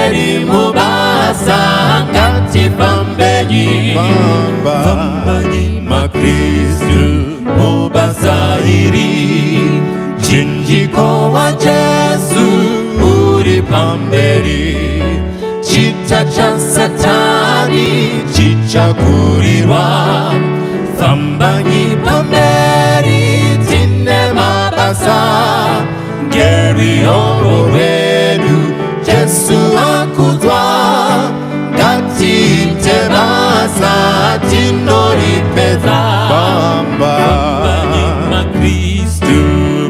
Pamberi mubasa, ngatifambeyi. Fambanyi maKristu mubasa iri. Muchinjiko waJesu uri pamberi. Chita chaSatani chichakurirwa. Fambanyi pamberi, tine mabasa. Ngeruoko rwedu Jesu akudzwa. Ngatiite basa, tinoripedza. Famba. Fambanyi maKristu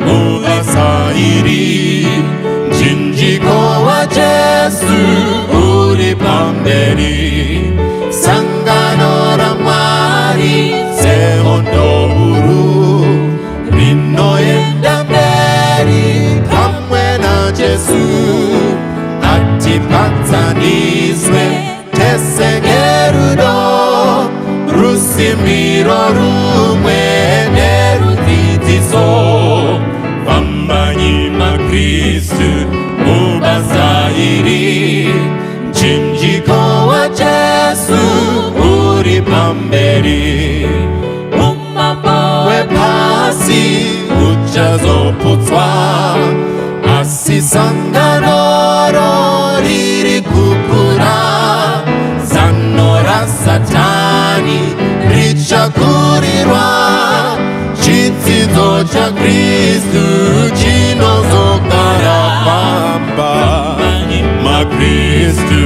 mubasa iri. Muchinjiko waJesu uri pamberi. Sangano raMwari sehondo huru rinoenda mberi pamwe naJesu. Hatipatsaniswe tese ngerudo, rusimiro rumwe nerudzidziso. Fambanyi maKristu mubasa iri. Muchinjiko waJesu uri pamberi. Umambo wepasi uchazoputswa, asi sanganoro riri kukura. Zano raSatani richakurirwa. Chitsidzo chaKristu chinozogara. Famba. MaKristu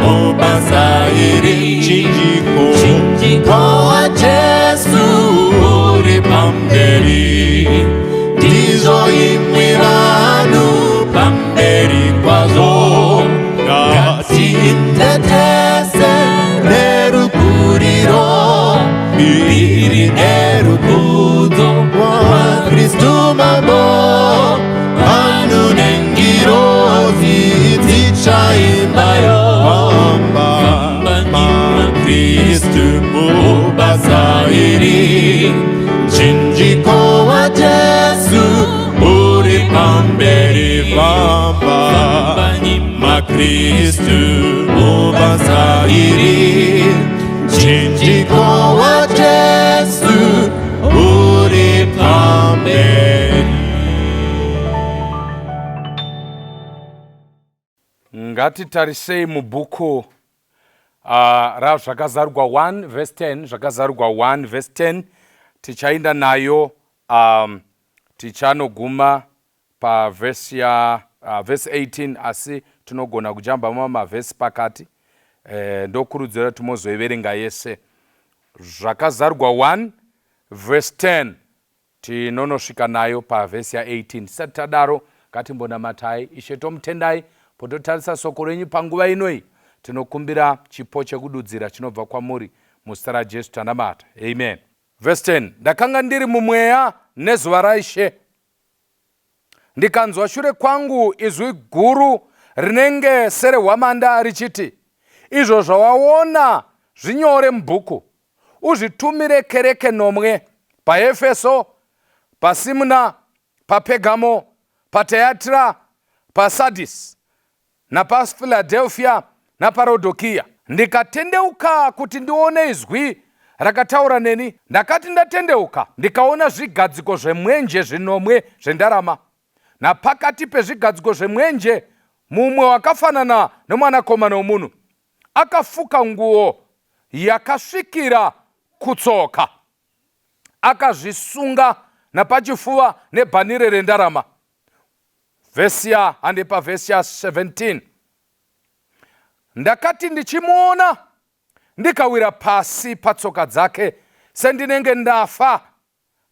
mubasa iri. Muchinjiko. Muchinjiko waJesu uri pamberi. Ndizvo imwi vanhu, pamberi kwazvo. Ngatiinde tese nerukuriro, mbiri nerukudzo rwaKristu Mambo. Vanhu nengirozi dzichaimbayo. Famba. MaKristu mubasa iri. Muchinjiko waJesu uri pamberi. Famba. MaKristu mubasa iri. Muchinjiko waJesu uri pamberi. Ngatitarisei mubhuku raZvakazarurwa 1 verse 10. Zvakazarurwa 1 verse 10, tichaenda nayo tichanoguma pavhesi ya vhesi 18, asi tinogona kujamba mamwe mavhesi pakati. Ndokurudzira kuti mozoiverenga yese. Zvakazarurwa 1 verse 10, tinonosvika nayo pavhesi ya18. Tisati tadaro, ngatimbonamatai. Ishe, tomutendai pototarisa soko renyu panguva inoi. Tinokumbira chipo chekududzira chinobva kwamuri. Muzita raJesu tanamata, amen. Verse 10: Ndakanga ndiri mumweya nezuva raIshe, ndikanzwa shure kwangu izwi guru rinenge serehwamanda richiti, "Izvo zvawaona zvinyore mubhuku, uzvitumire kereke nomwe: paEfeso, paSimuna, paPegamo, paTeatira, paSadhisi, napaFiladelfia, napaRodhokiya." Ndikatendeuka kuti ndione izwi rakataura neni. Ndakati ndatendeuka, ndikaona zvigadziko zvemwenje zvinomwe zvendarama, napakati pezvigadziko zvemwenje mumwe wakafanana nomwanakomana womunhu, akafuka nguo yakasvikira kutsoka, akazvisunga napachifuva nebhanire rendarama. Vhesi ya hande pavhesi ya17. Ndakati ndichimuona, ndikawira pasi patsoka dzake sendinenge ndafa.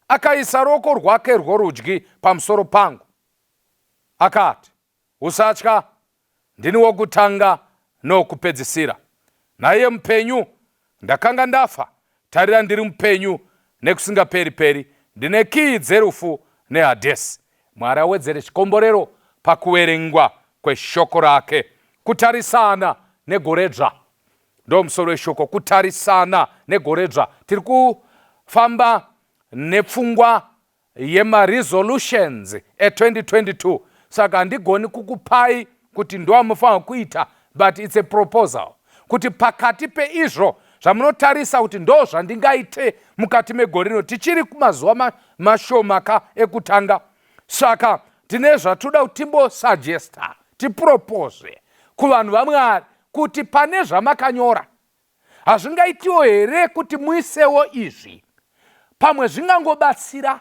Akaisa ruoko rwake rworudyi pamusoro pangu, akati, "Usatya, ndini wokutanga nowokupedzisira, naiye mupenyu. Ndakanga ndafa, tarira ndiri mupenyu nekusingaperi-peri, ndine kiyi dzerufu neHadhesi." Mwari awedzere chikomborero pakuverengwa kweshoko rake. Kutarisana negoredzva ndo musoro weshoko. Kutarisana negoredzva. Tiri kufamba nepfungwa yemaresolutions e2022, saka handigoni kukupai kuti ndoamufanira kuita. But it's a proposal kuti pakati peizvo zvamunotarisa kuti ndo zvandingaite mukati megore rino, tichiri kumazuva mashoma ka ekutanga, saka tine zvatoda kuti timbosuggesta, tipropose kuvanhu vaMwari kuti pane zvamakanyora, hazvingaitiwo here kuti muisewo izvi? Pamwe zvingangobatsira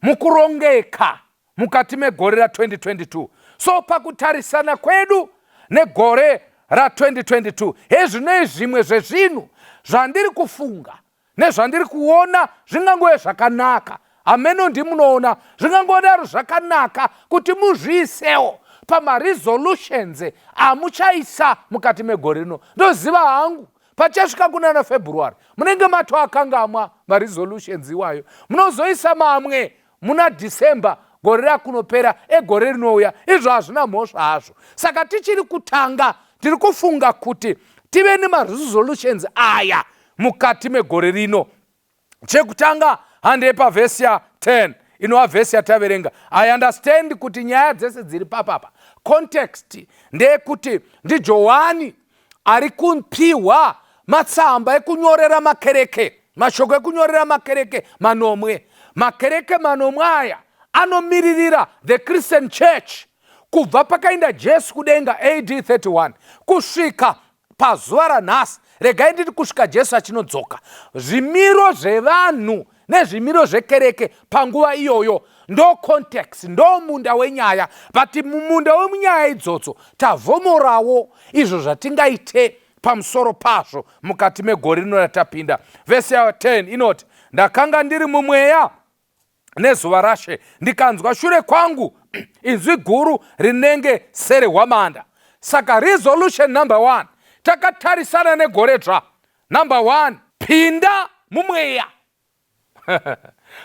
mukurongeka mukati megore ra2022. So pakutarisana kwedu negore ra2022, hezvinoi zvimwe zvezvinhu zvandiri kufunga nezvandiri kuona zvingangove zvakanaka. Hameno, ndimunoona zvingangodaro zvakanaka kuti muzviisewo pamaresolutions amuchaisa mukati megore rino. Ndoziva hangu pachasvika kunana February munenge matoakangamwa maresolutions iwayo, munozoisa mamwe muna December gore rakunopera egore rinouya. Izvo hazvina mhosva hazvo. Saka tichiri kutanga, tiri kufunga kuti tive nemaresolutions aya mukati megore rino. Chekutanga, handei pavhesi ya10, inova vhesi yataverenga. I understand kuti nyaya dzese dziri papapa, context ndeyekuti ndiJohani ari kupiwa matsamba ekunyorera makereke, mashoko ekunyorera makereke manomwe. Makereke manomwe aya anomiririra the Christian church kubva pakaenda Jesu kudenga AD 31 kusvika pazuva ranhasi. Regai nditi kusvika Jesu achinodzoka. Zvimiro zvevanhu nezvimiro zvekereke panguva iyoyo ndo context, ndo munda wenyaya. But mumunda wemunyaya idzodzo tavhomorawo izvo zvatingaite pamusoro pazvo mukati megore rino ratapinda. Vhesi ya10 inoti, "Ndakanga ndiri mumweya nezuva raShe, ndikanzwa shure kwangu inzwi guru rinenge serehwamanda." Saka resolution number one, takatarisana negore dzva, number one, pinda mumweya.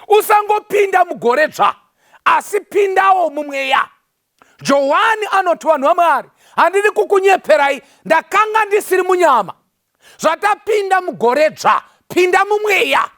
Usangopinda mugore dzva, asi pindawo mumweya. Johani anoti, "Vanhu vaMwari, handidi kukunyeperai, ndakanga ndisiri munyama." Zvatapinda mugore dzva, pinda mumweya.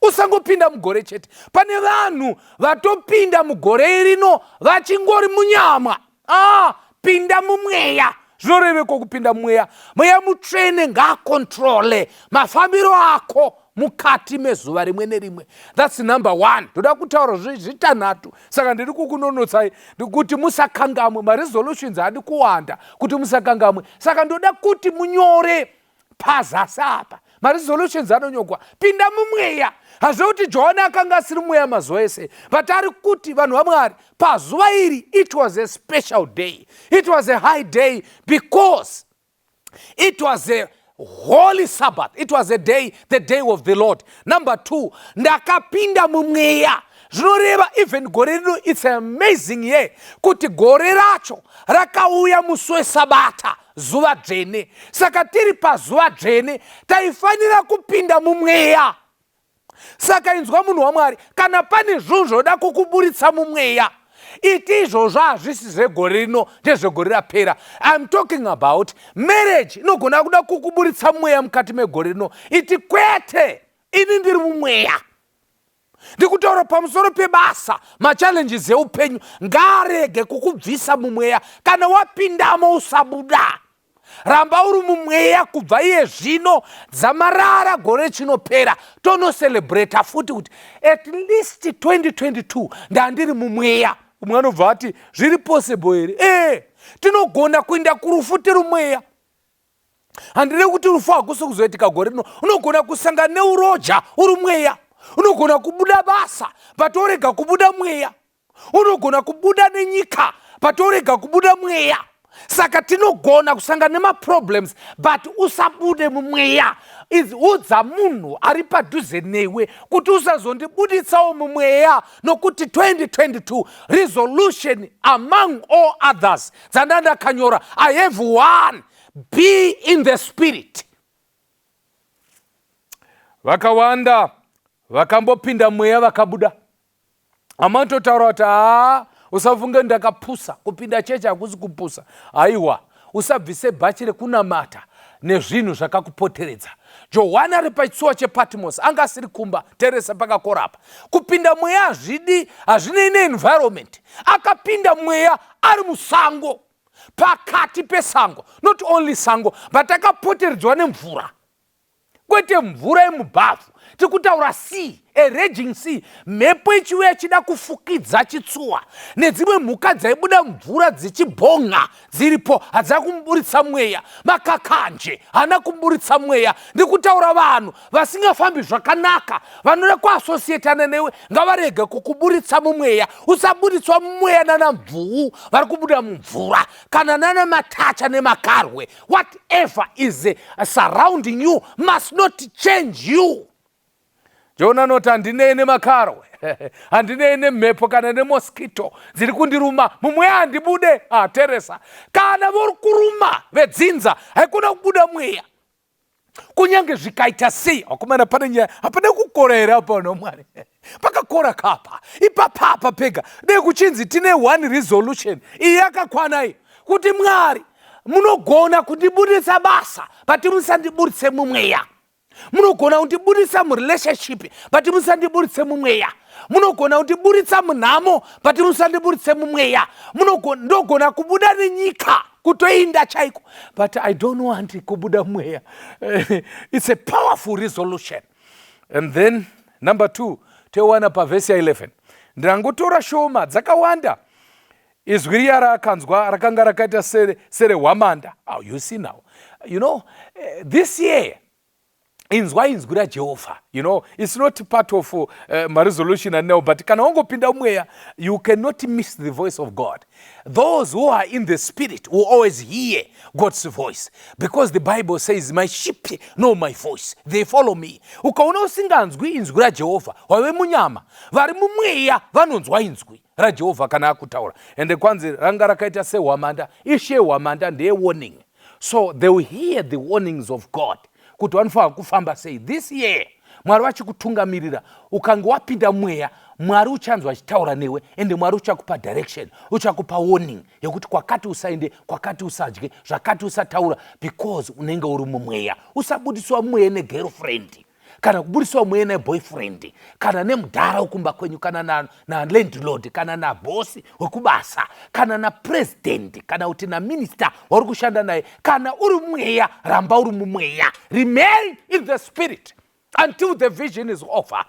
Usangopinda mugore chete. Pane vanhu vatopinda mugore rino vachingori munyama. Ah, pinda mumweya. Zvinoreveko kupinda mumweya? Mweya Mutsvene ngaakontrole mafambiro ako mukati mezuva rimwe nerimwe. That's number one. Ndoda kutaura zvitanhatu, saka ndiri kukunonotsai kuti musakangamwe. Maresolutions haadi kuwanda kuti musakangamwe, saka ndoda kuti munyore pazasi apa. Maresolutions anonyogwa. Pinda mumweya. Hazve kuti Johani akanga asiri mumweya mazuva ese, but ari kuti, vanhu vaMwari, pazuva iri it was a special day, it was a high day, because it was a holy Sabbath, it was a day, the day of the Lord. Number two, ndakapinda mumweya. Zvinoreva even gore rino, it's amazing year, kuti gore racho rakauya musi wesabata, zuva dzvene. Saka tiri pazuva dzvene, taifanira kupinda mumweya. Saka inzwa, munhu waMwari, kana pane zvinhu zvoda kukuburitsa mumweya, iti izvozvo hazvisi zvegore rino, ndezvegore rapera. I'm talking about marriage inogona kuda kukuburitsa mumweya mukati megore rino. Iti, "Kwete, ini ndiri mumweya." Ndikutaura pamusoro pebasa. Machallenges eupenyu ngaarege kukubvisa mumweya. Kana wapindamo, usabuda, ramba uri mumweya kubva iye zvino dzamarara gore chinopera, tonocelebrata futi kuti at least 2022 ndandiri mumweya. Umwe anobva ati, "Zviri possible here?" Ee, tinogona kuenda kurufu tiri mweya. Handide kuti rufu hakusi kuzoitika gore rino. Unogona kusangana neuroja uri mweya. Unogona kubuda basa, but orega kubuda mweya. Unogona kubuda nenyika, but orega kubuda mweya. Saka tinogona kusangana nemaproblems, but usabude mumweya. Udza munhu ari padhuze newe kuti usazondibuditsawo mumweya, nokuti 2022 resolution, among all others dzanda ndakanyora, I have one: be in the spirit. Vakawanda vakambopinda mweya vakabuda. Amatotaura kuti, "Haa, usafunge ndakapusa. Kupinda chechi hakusi kupusa." Aiwa, usabvise bhachi rekunamata nezvinhu zvakakupoteredza. Johani ari pachitsuwa chePatmos, anga asiri kumba. Teresa pakakorapa. Kupinda mweya hazvidi, hazvinei neenvironment. Akapinda mweya ari musango. Pakati pesango, not only sango, but takapoteredzwa nemvura. Kwete mvura yemubhavhu, tiri kutaura sea, a raging sea. Mhepo ichiuya ichida kufukidza chitsuwa, nedzimwe mhuka dzaibuda mvura dzichibhonga dziripo, hadzina kumuburitsa mweya. Makakanje haana kumuburitsa mweya. Ndiri kutaura vanhu vasingafambi zvakanaka, vanoda kuasosiyetana newe, ngavarege kukuburitsa mumweya. Usaburitswa mumweya nana mvuu vari kubuda mumvura, kana nana matacha nemakarwe. Whatever is surrounding you must not change you. Jona anoti, "Handinei nemakarwe, handinei nemhepo kana nemosquito dziri kundiruma, mumweya handibude." Ateresa, kana vari kuruma vedzinza, haikona kubuda mweya, kunyange zvikaita sei. Vakomana, pane nyaya, hapana kukora here apa? Nomwari pakakora kapa ipapapa pega. Dei kuchinzi tine one resolution, iyi yakakwana iyi, kuti Mwari, munogona kundibudisa basa, but musandiburitse mumweya. Munogona kundibudisa murelationship, but musandiburitse mumweya. Munogona kundiburitsa munhamo, but musandiburitse mumweya. Ndogona kubuda nenyika, kutoinda chaiko, but I don't want kubuda mweya. It's a powerful resolution. And then number two, toiwana pavhesi ya11. Ndangotora shoma, dzakawanda. Izwi riya raakanzwa rakanga rakaita serehwamanda. Oh, you see now, this year inzwa inzwi raJehovha. It's not part of maresolution andinawo, but kana wangopinda mweya, you cannot miss the voice of God. Those who are in the spirit will always hear God's voice, because the Bible says, "My sheep know my voice, they follow me." Ukaona usinganzwi inzwi raJehovha, wave munyama. Vari mumweya vanonzwa inzwi raJehovha kana akutaura. Ende kwanzi ranga rakaita sehwamanda. Ishe, hwamanda ndeyewarning, so they will hear the warnings of God kuti vanofanira kufamba sei. This year Mwari vachikutungamirira, ukange wapinda mweya, Mwari uchanzwa achitaura newe, ende Mwari uchakupa direction, uchakupa warning yekuti kwakati usaende, kwakati usadye, zvakati usataura, because unenge uri mumweya. Usabudiswa mweya negirlfriend, kana kubudiswa mweya neboyfriend, kana nemudhara wekumba kwenyu, kana nalandlord, kana nabhosi wekubasa, kana napresident, kana kuti naminista wauri kushanda naye. Kana uri mweya, ramba uri mumweya. Remain in the spirit until the vision is over.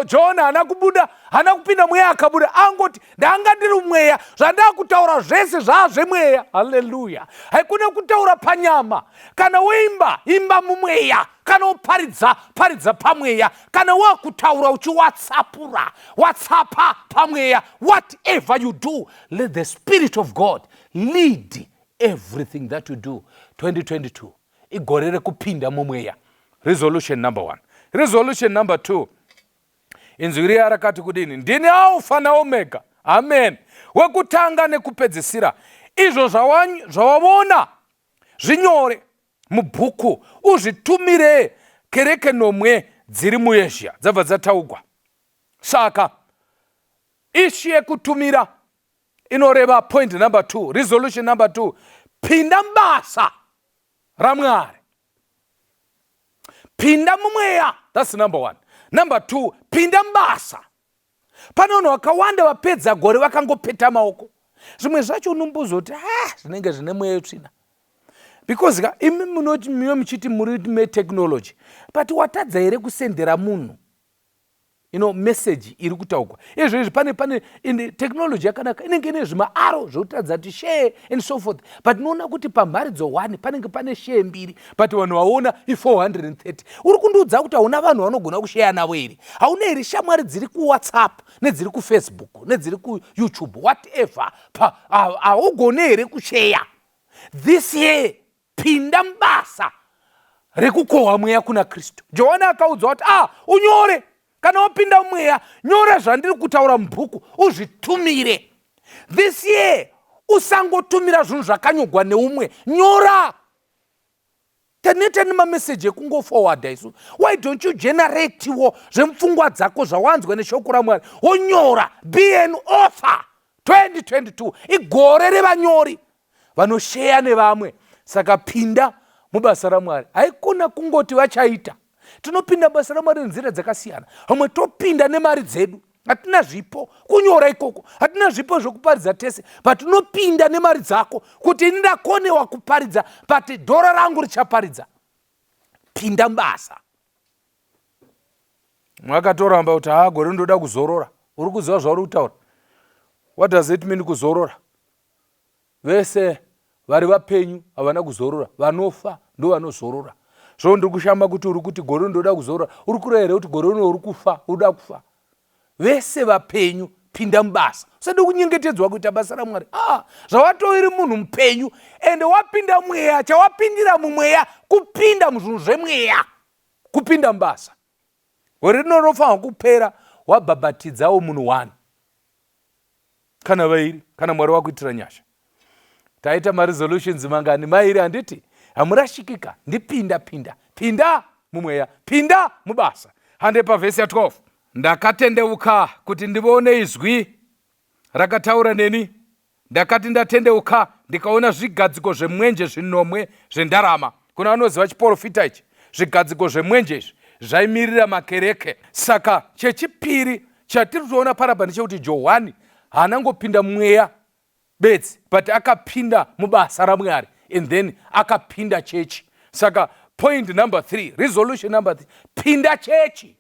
John haana kubuda, haana kupinda mweya akabuda. Angoti, "Ndanga ndiri mweya, zvandaa kutaura zvese zvaa zvemweya." Halleluya! Haikuna kutaura panyama. Kana woimba, imba mumweya. Kana uparidza, paridza pamweya. Kana wakutaura uchiwatsapura, watsapa pamweya. Whatever you do, let the spirit of God lead everything that you do. 2022 igore rekupinda mumweya. Resolution number one. Resolution number two, inzwi riya rakati kudini? "Ndini Alfa naOmega," amen, "wekutanga nekupedzisira. Izvo zvawaona zvinyore mubhuku, uzvitumire kereke nomwe dziri muAsia." Dzabva dzataugwa. Saka issue yekutumira inoreva point number two, resolution number two: pinda mubasa raMwari, pinda mumweya. That's number one. Number two, pinda mubasa. Pane vanhu vakawanda vapedza gore vakangopeta maoko. Zvimwe zvacho unombozoti, "Ah, zvinenge zvine mweya yetsvina," because ka imi munoti miwe muchiti muri metechnology, but watadza here kusendera munhu message iri kutaurwa izvo izvi? Pane technology yakanaka, inenge ine zvimaaro zvekutaridza kuti share and so forth, but unoona kuti pamharidzo 1 panenge pane share mbiri, but vanhu vaona i430. Uri kundiudza kuti hauna vanhu vanogona kusheya navo here? Hauna here shamwari dziri kuWhatsApp, nedziri kuFacebook, nedziri kuYouTube, whatever? Haugone here kusheya? This year pinda mubasa rekukohwa mweya kuna Kristu. Johani akaudzwa kuti, "Ah, unyore. Kana wapinda mweya, nyora zvandiri kutaura mubhuku, uzvitumire." This year usangotumira zvinhu zvakanyogwa neumwe, nyora. Taneta nemameseji ekungoforwarda isu. Why don't you generatewo zvemupfungwa dzako, zvawanzwa neshoko raMwari, wonyora? Be an author. 2022 igore revanyori vanosheya nevamwe. Saka pinda mubasa raMwari. Haikona kungoti vachaita. Tinopinda basa raMwari nenzira dzakasiyana. Vamwe topinda nemari dzedu. Hatina zvipo kunyora ikoko, hatina zvipo zvekuparidza tese, but unopinda nemari dzako kuti ini ndakonewa kuparidza, but dhora rangu richaparidza. Pinda mubasa. Mwakatoramba kuti haa, gore ndoda kuzorora. Uri kuziva zvauri kutaura? What does it mean, kuzorora? Vese vari vapenyu havana kuzorora, vanofa ndo vanozorora. Zvo ndiri kushama kuti uri kuti gore ndoda kuzorora, uri kureva here kuti gore rino uri kufa, uda kufa? Vese vapenyu, pinda mubasa. Usade kunyengetedzwa kuita basa raMwari. Ah, zvawatoiri munhu mupenyu ende wapinda mweya, chawapindira mumweya kupinda muzvinhu zvemweya, kupinda mubasa. Gore rino rinofanirwa kupera wabhabhatidzawo munhu one kana vairi, kana Mwari wakuitira nyasha. Taita maresolutions mangani? Mairi, handiti? Hamurashikika, ndipinda, pinda, pinda mumweya, pinda mubasa. Hande pavhesi ya12. Ndakatendeuka kuti ndivone izwi rakataura neni. Ndakati ndatendeuka, ndikaona zvigadziko zvemwenje zvinomwe zvendarama. Kuna vanoziva chiprofita ichi, zvigadziko zvemwenje izvi zvaimirira makereke. Saka chechipiri chatiri kutoona parapa ndechekuti Johani haana ngopinda mweya bedzi, but akapinda mubasa raMwari and then akapinda chechi. Saka point number 3, resolution number 3, pinda chechi,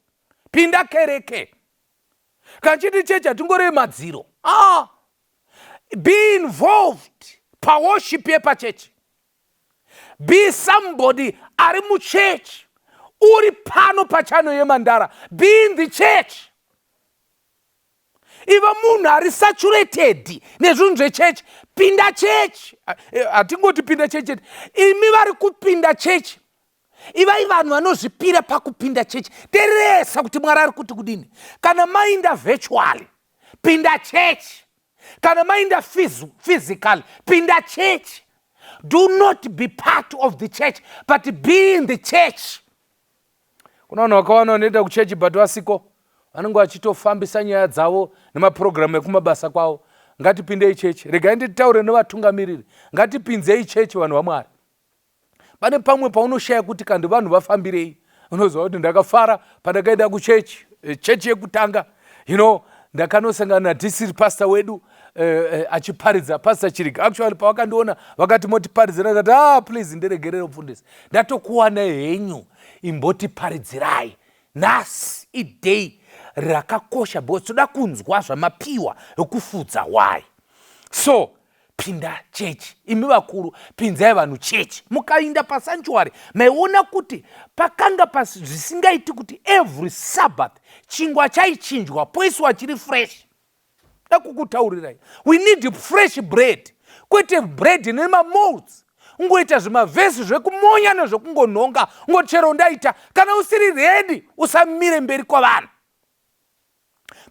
pinda kereke. Kana chiti chechi, hatingorei madziro. Ah, be involved paworship yepachechi. Be somebody ari muchechi. Uri pano pachano yemandara, be in the church. Iva munhu ari saturated nezvinhu zvechechi. Pinda chechi. Hatingoti pinda chechi chete. Imi vari kupinda chechi, ivai vanhu vanozvipira pakupinda chechi. Teresa kuti Mwari ari kuti kudini. Kana mainda virtually, pinda chechi. Kana mainda physically, pinda chechi. Do not be part of the church, but be in the church. Kuna vanhu vakawanda vanoenda kuchechi but vasiko, vanenge vachitofambisa nyaya dzavo nemapurogiramu ekumabasa kwavo. Ngatipindei chechi. Regai nditaure nevatungamiriri, ngatipinzei chechi, vanhu vaMwari. Pane pamwe paunoshaya kuti kandi vanhu vafambirei. Unoziva kuti ndakafara pandakaenda kuchechi, chechi yekutanga, ndakanosangana nadistrict pastor wedu achiparidza, Pastor Chiriga. Actually, pavakandiona vakati, "Motiparidzira?" Ndakati, "Ah, please, ndiregerere mufundisi, ndatokuwanai henyu, imbotiparidzirai nhasi." Iday rakakosha because toda kunzwa zvamapiwa ekufudza why. So pinda chechi. Imi vakuru, pinzai vanhu chechi. Mukainda pasanctuary, maiona kuti pakanga zvisingaiti kuti every Sabbath chingwa chaichinjwa, poiswa chiri fresh. Dakukutaurirai, we need fresh bread, kwete bread nemamolds. Ungoita zvimavhesi zvekumonya nezvekungonhonga, ungoti chero ndaita. Kana usiri ready, usamire mberi kwavanhu.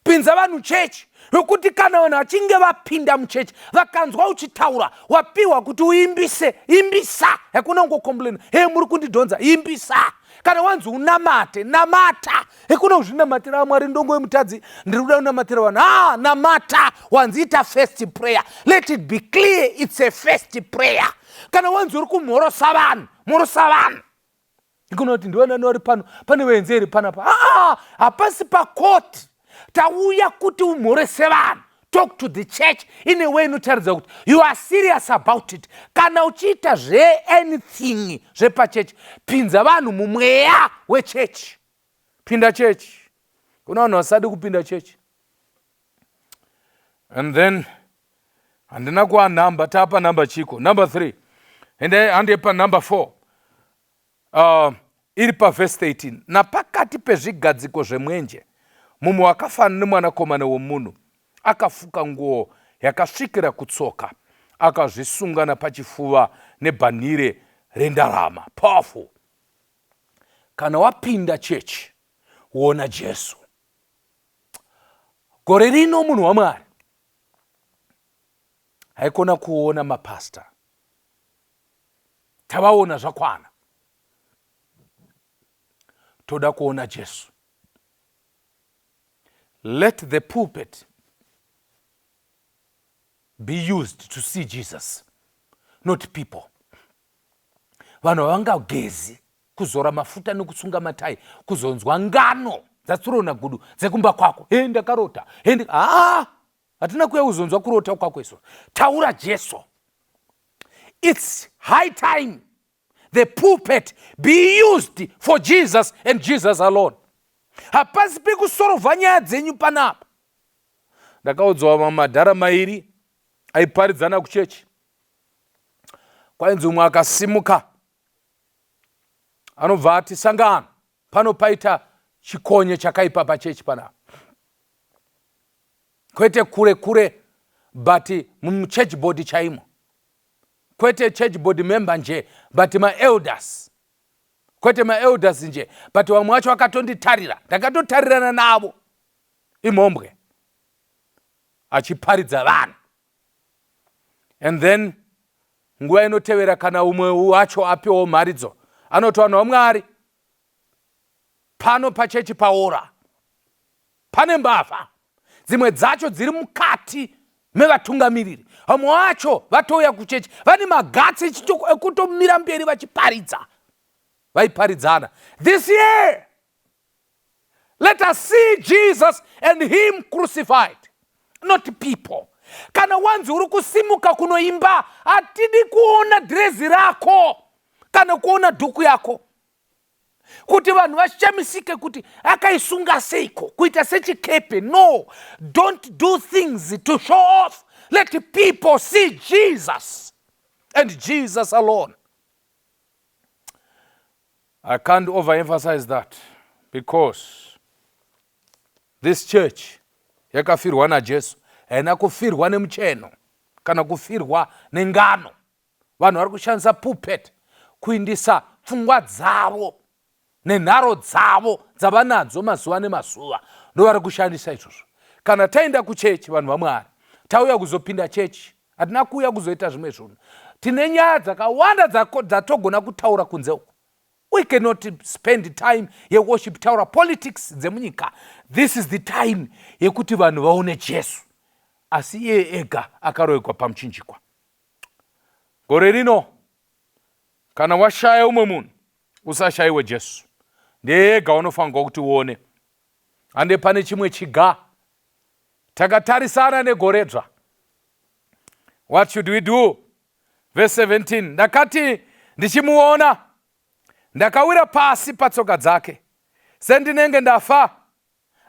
Pinza vanhu chechi, yokuti kana vanhu vachinge vapinda muchechi, vakanzwa uchitaura, wapiwa kuti uimbise, imbisa. Hakuna ungocomplaina, "He, muri kundidhonza." Imbisa. Kana wanzi unamate, namata. Hakuna kuzvinamatira, "Mwari, ndongo yemutadzi, ndiri kuda kunamatira vanhu." Ah, namata. Wanzi ita first prayer, let it be clear it's a first prayer. Kana wanzi uri kumhorosa vanhu, mhorosa vanhu. Ikunoti ndivanani vari pano, pane vaenzi here panapa? Aa, hapasi pakoti, tauya kuti umhorese vanhu. Talk to the church in a way inotaridza kuti you are serious about it. Kana uchiita zveanything zvepachechi, pinza vanhu mumweya wechechi. Pinda chechi. Kuna vanhu vasadi kupinda chechi. And then handina kuwa number, tapa number chiko, number 3, and handepa number 4, iri pavhesi 13. Napakati pezvigadziko zvemwenje mumwe wakafanana nemwanakomana womunhu, akafuka nguo yakasvikira kutsoka, akazvisunga napachifuva nebhanhire rendarama. Powerful. Kana wapinda chechi, uona Jesu. Gore rino, munhu waMwari, haikona kuona mapasta, tavaona zvakwana. Toda kuona Jesu. Let the pulpit be used to see Jesus, not people. Vanhu havangagezi, kuzora mafuta nekusunga matai kuzonzwa ngano. dzatsuro nagudu dzekumba kwako. He, ndakarota. He, haa, hatina kuya kuzonzwa kurota kwako isu. Taura Jesu. It's high time the pulpit be used for Jesus and Jesus alone. Hapasi pekusorovha nyaya dzenyu panapa. Ndakaudzwa mamadhara mairi aiparidzana kuchechi. Kwainzi umwe akasimuka anobva ati, "Sangano, pano paita chikonye chakaipa pachechi panapa." Kwete kure kure, but muchurch board chaimo. Kwete church board member nje, but maelders. Kwete maelders nje, but vamwe vacho vakatonditarira, ndakatotarirana navo, imhombwe, achiparidza vanhu. And then nguva inotevera, kana umwe wacho apiwawo mharidzo, anoti, "Vanhu vaMwari, pano pachechi paora, pane mbavha, dzimwe dzacho dziri mukati mevatungamiriri. Vamwe vacho vatouya kuchechi vane magatsi ekutomira mberi vachiparidza." Vaiparidzana. This year, let us see Jesus and him crucified, not people. Kana wanzi uri kusimuka kunoimba, hatidi kuona dhirezi rako kana kuona dhuku yako kuti vanhu vashamisike kuti akaisunga seiko kuita sechikepe. No, don't do things to show off. Let people see Jesus and Jesus alone. I can't overemphasize that because this church yakafirwa naJesu, haina kufirwa nemucheno kana kufirwa nengano. Vanhu vari kushandisa pulpit kuindisa pfungwa dzavo nenharo dzavo dzavanadzo mazuva nemazuva. Ndo vari kushandisa izvozvo. Kana taenda kuchechi, vanhu vaMwari, tauya kuzopinda chechi, hatina kuuya kuzoita zvimwe zvinhu. Tine nyaya dzakawanda dzatogona kutaura kunze uko. We cannot spend time yeworship taura politics dzemunyika. This is the time yekuti vanhu vaone Jesu, asi iye ega akarohegwa pamuchinjikwa. Gore rino, kana washaya umwe munhu, usashayiwe Jesu. Ndiye ega unofanirwa kuti uone. Hande pane chimwe chiga takatarisana negoredzva. What should we do? Verse 17: "Ndakati ndichimuona, ndakawira pasi patsoka dzake sendinenge ndafa.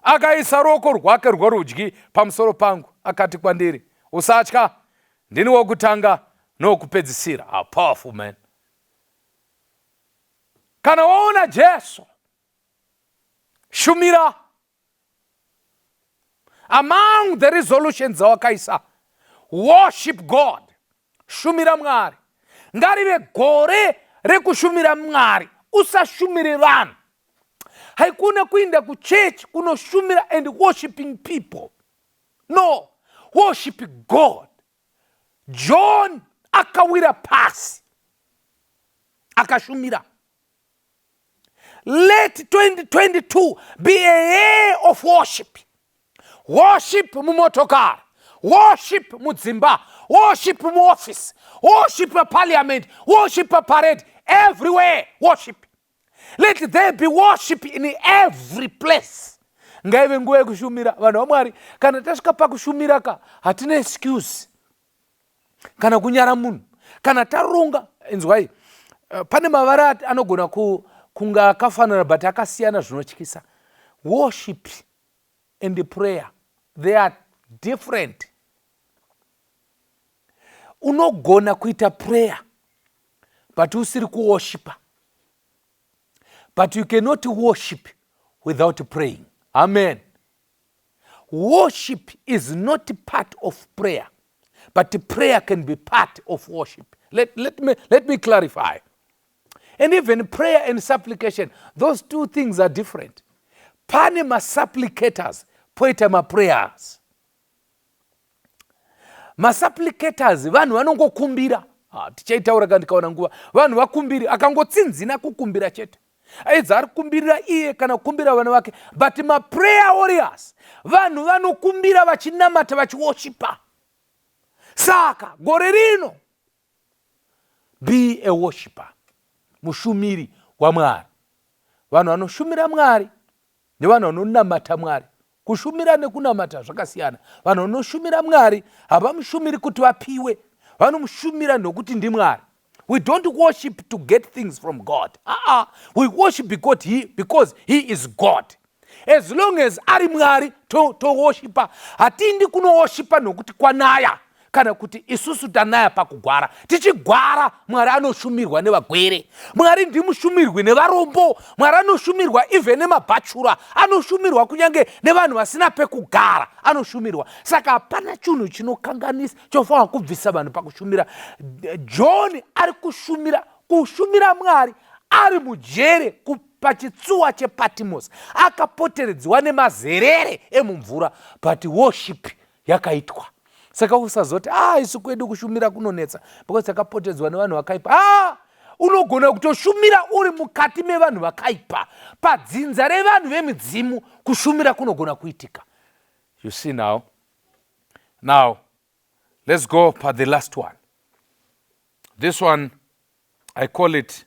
Akaisa ruoko rwake rworudyi pamusoro pangu, akati kwandiri, 'Usatya, ndini wokutanga nowokupedzisira.'" A powerful man. Kana waona Jesu, shumira. Among the resolutions dzawakaisa, worship God, shumira Mwari. Ngarive gore rekushumira Mwari, usashumire vanhu. Haikuna kuinda kuchechi kunoshumira and worshiping people. No, worship God. John akawira pasi akashumira. Let 2022 be a year of worship. Worship mumotokari, worship mudzimba, worship muoffice, worship parliament, worship parade, everywhere worship. Let there be worship in every place. Ngaive nguva yekushumira, vanhu vaMwari. Kana tasvika pakushumira ka, hatina excuse kana kunyara munhu. Kana taronga, inzwai, pane mavara anogona kunge akafanana but akasiyana zvinotyisa. Worship and prayer, they are different. Unogona kuita prayer but usiri kuworshipa, but you cannot worship without praying. Amen. Worship is not part of prayer, but prayer can be part of worship. Let me clarify. And even prayer and supplication, those two things are different. Pane masupplicators, poita maprayers. Masupplicators vanhu vanongokumbira. Tichaitaura ka ndikaona nguva. Vanhu vakumbiri, akangotsinzina kukumbira chete, aidza ari kukumbirira iye kana kukumbira vana vake. But maprayer warriors vanhu vanokumbira vachinamata, vachiworshipa. Saka gore rino, be a worshipper, mushumiri waMwari. Vanhu vanoshumira Mwari. Nevanhu vanonamata Mwari. Kushumira nekunamata zvakasiyana. Vanhu vanoshumira Mwari havamushumiri kuti vapiwe, vanomushumira nokuti ndiMwari. We don't worship to get things from God. Aa, we worship because he is God. As long as ari Mwari, toworshipa. Hatindi kunowoshipa nokuti kwanaya kana kuti isusu tanaya pakugwara. Tichigwara, Mwari anoshumirwa nevagwere. Mwari ndimushumirwi nevarombo. Mwari anoshumirwa even nemabhachura, anoshumirwa kunyange nevanhu vasina pekugara, anoshumirwa. Saka hapana chinhu chinokanganisa chofanira kubvisa vanhu pakushumira. John ari kushumira, kushumira Mwari ari mujere pachitsuwa chePatmos, akapoteredziwa nemazerere emumvura, but worship yakaitwa. Saka usazoti, ah, isu kwedu kushumira kunonetsa because takapotedzwa nevanhu vakaipa. Ah, unogona kutoshumira uri mukati mevanhu vakaipa, padzinza revanhu vemidzimu. Kushumira kunogona kuitika. You see now? Now let's go pa the last one. This one I call it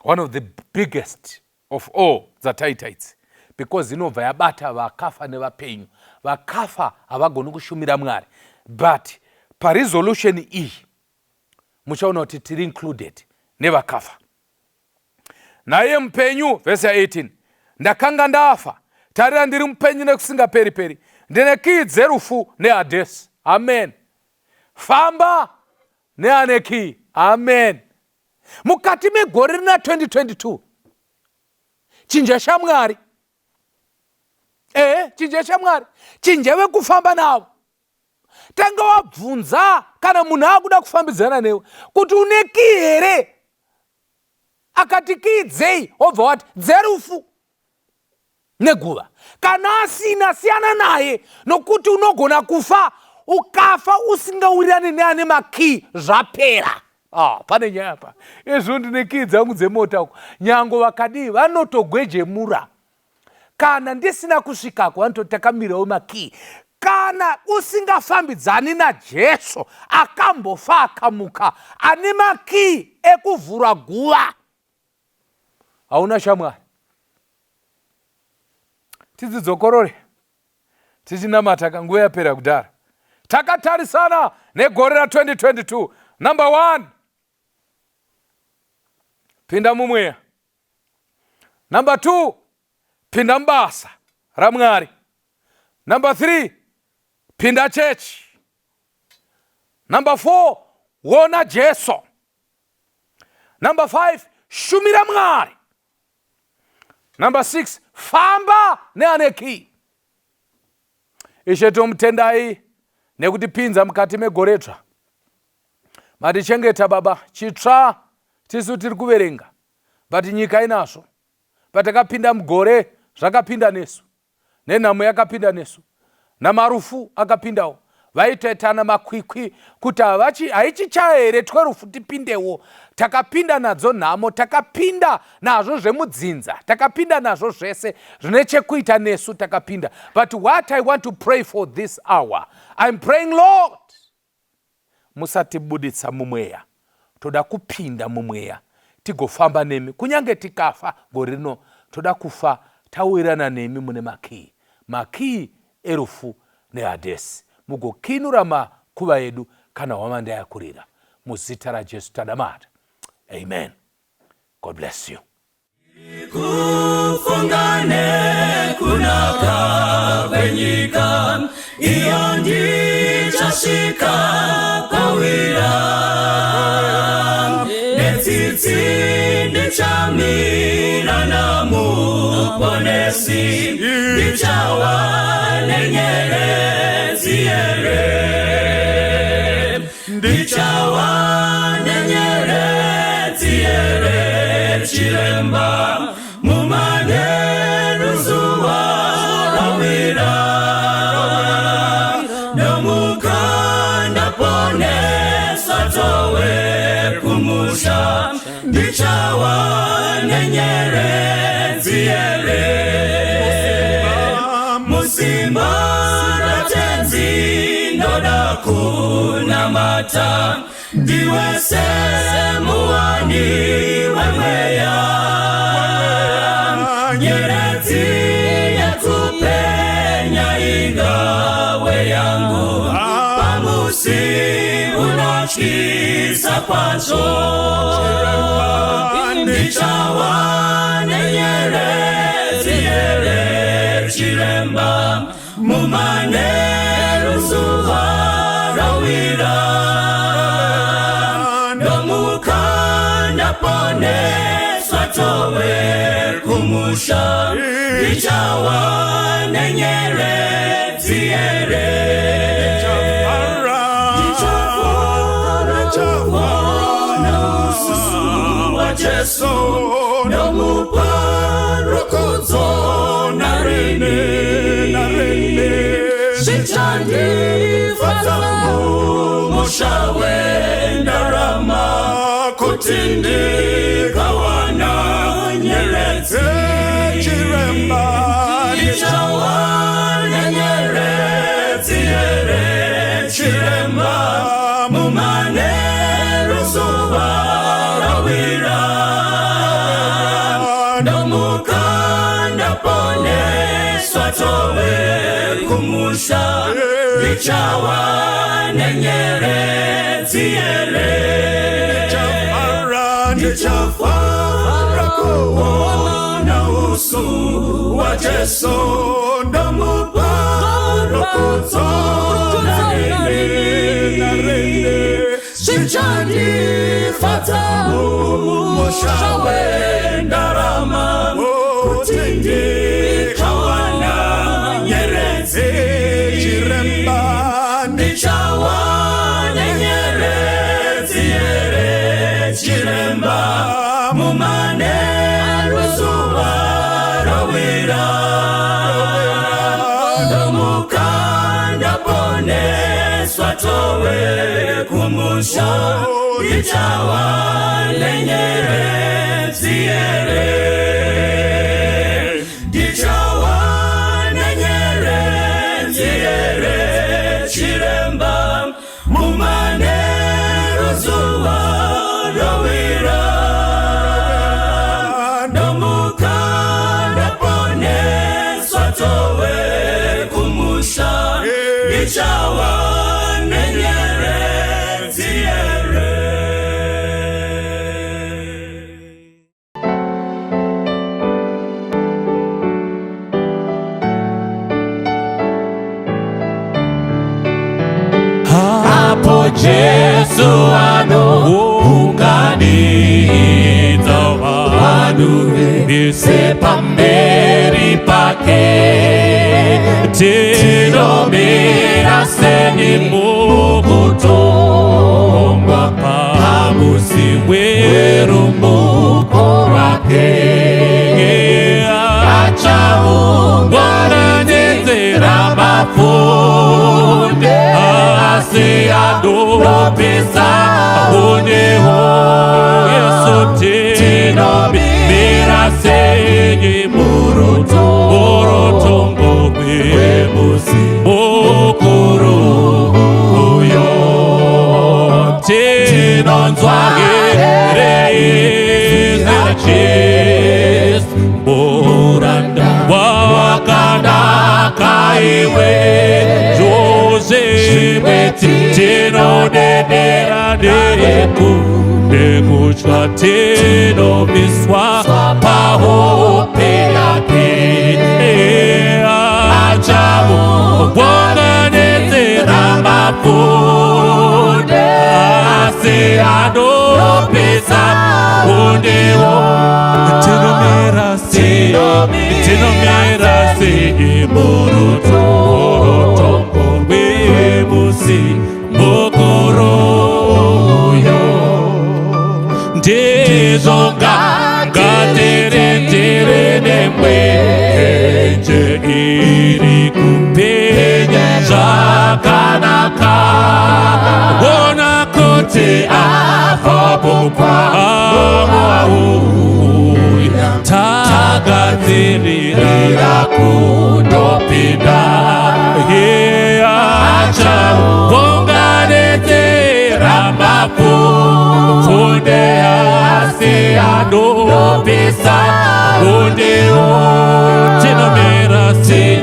one of the biggest of all dzataita idzi, because inobva yabata vakafa nevapenyu. Vakafa havagoni kushumira Mwari, but paresolution iyi muchaona kuti tiri included nevakafa. Naiye mupenyu, vhesi ya18: "Ndakanga ndafa, tarira ndiri mupenyu nekusingaperi-peri, ndine kii dzerufu nehadhesi." Amen. Famba neane kii. Amen. Mukati megore rina 2022, chinja shamwari. Ehe, chinja shamwari, chinja vekufamba navo. Tanga wabvunza kana munhu akuda kufambidzana newe kuti une kii here. Akati, "Kii dzei?" Wobva wati, "Dzerufu neguva." Kana asina, siyana naye, nokuti unogona kufa. Ukafa usingawirirani neane makii, zvapera. Ah, pane nyaya pa izvo. Ndine kii dzangu dzemota uko. Nyango vakadii, vanotogwejemura. Kana ndisina kusvikako, vanototi takamirawo makii. Kana usingafambidzani naJesu akambofa akamuka, ane makii ekuvhura guva, hauna shamwari. Tidzidzokorore tichinamata. Kanguva yapera kudhara. Takatarisana negore ra2022, number one, pinda mumweya. Number two, pinda mubasa raMwari. Number three, pinda chechi. Number four, wona Jesu. Number five, shumira Mwari. Number six, famba neane kii. Ishe, tomutendai nekutipinza mukati megoredzva. Matichengeta, Baba. Chitsva tisu tiri kuverenga, but nyika inazvo. Patakapinda mugore, zvakapinda nesu, nenhamo yakapinda nesu, namarufu akapindawo. Vaitoitana makwikwi kuti haichichaya here twerufu tipindewo. Takapinda nadzo nhamo, takapinda nazvo zvemudzinza, takapinda nazvo zvese zvine chekuita nesu, takapinda. But what I want to pray for this hour, I'm praying, Lord, musatibuditsa mumweya. Toda kupinda mumweya, tigofamba nemi kunyange tikafa gore rino. Toda kufa tawirirana nemi mune makii, makii erufu nehadhesi, mugokinura makuva edu kana hwamanda yakurira. Muzita raJesu tadamata, amen. God bless you. Kufunga nekunaka kwenyika iyo, ndichasvika pawira. Netsitsi ndichamira naMuponesi, ndichawa nenyeredzi here, ndichawa nenyeredzi here, chiremba, mumanheru zuva rawira. Nomuka ndaponeswa, towe kumusha, ndichawa nenyeredzi here, musimba raTenzi ndoda kunamata, ndiwe semuwani wemweya. Musi unotyisa kwazvo, ndichawa nenyeredzi here chiremba, mumanheru zuva rawira, ndomuka ndaponeswa towe kumusha, ndichawa nenyeredzi here. Ndichafara kuona uso waJesu, ndomupa rukudzo narini. Zvichandifadza mumusha wendarama kuti ndikawana nyeredzi. Chiremba. Ndichawana nyeredzi here chiremba, mumanheru zuva rawira, ndomuka ndaponeswa towe kumusha, ndichawa nenyeredzi here. Ndichafara kuona uso waJesu, ndomupa rukudzo narini. Zvichandifadza mumusha wendarama kuti ndikawana nyeredzi. Chiremba. Ndichawana nyeredzi here chiremba, mumanheru zuva rawira, ndomuka ndaponeswa towe kumusha, ndichawa nenyeredzi here. Ndichawa nenyeredzi here chiremba, mumanheru zuva rawira, ndomuka ndaponeswa towe kumusha, ndichawa nenyeredzi here. Apo Jesu anounganidza vanhu vese pamberi pake, tinomira sei mukutongwa pamusi werumuko rwake? Achaunganidzira mapfunde, asi anopisa hundewo. Yesu, tinomira sei murutongo rwemusi mukuru uyo? Tinonzwa here izwi raJesu: "Muranda wakanaka iwe"? Zvimwe tinodedera nekutya, tinomiswa pahope yake. Achaunganidzira mapfunde, asi anopisa hundewo. Tinomira sei, tinomira sei murutongo rwemusi mukuru uyo? Ndizvo ngatirindire nemwenje iri kupenya zvakanaka. Ona kuti apo tagadzirira kundopinda. Achaunganidzira mapfunde, asi anopisa hundewo. Tinomira sei,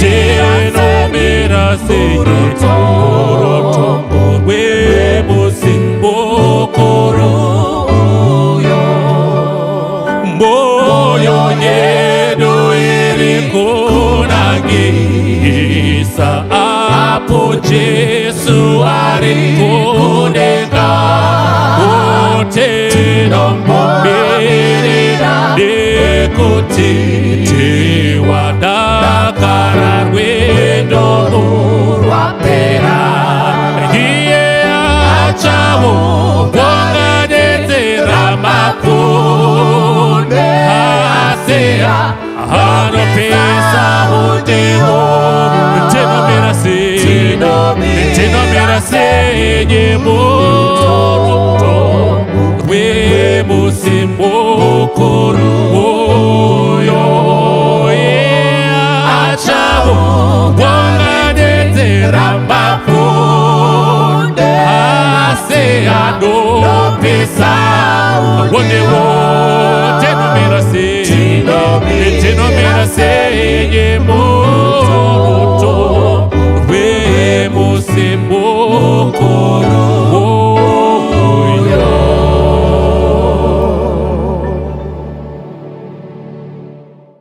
tinomira sei murutongo Nekunangisa apo Jesu ari kudenga. Tinomirira nekuti tiwadakara rwendo rwapera. Iye achawo wangadetsera mafunde asiya anopisa undewo. Tinomira sei, tinomira sei murudo rwemusi mukuru uyo? Achawo wangadetsera mafunde asi anopisa undewo. Tinomira sei, tinomira sei.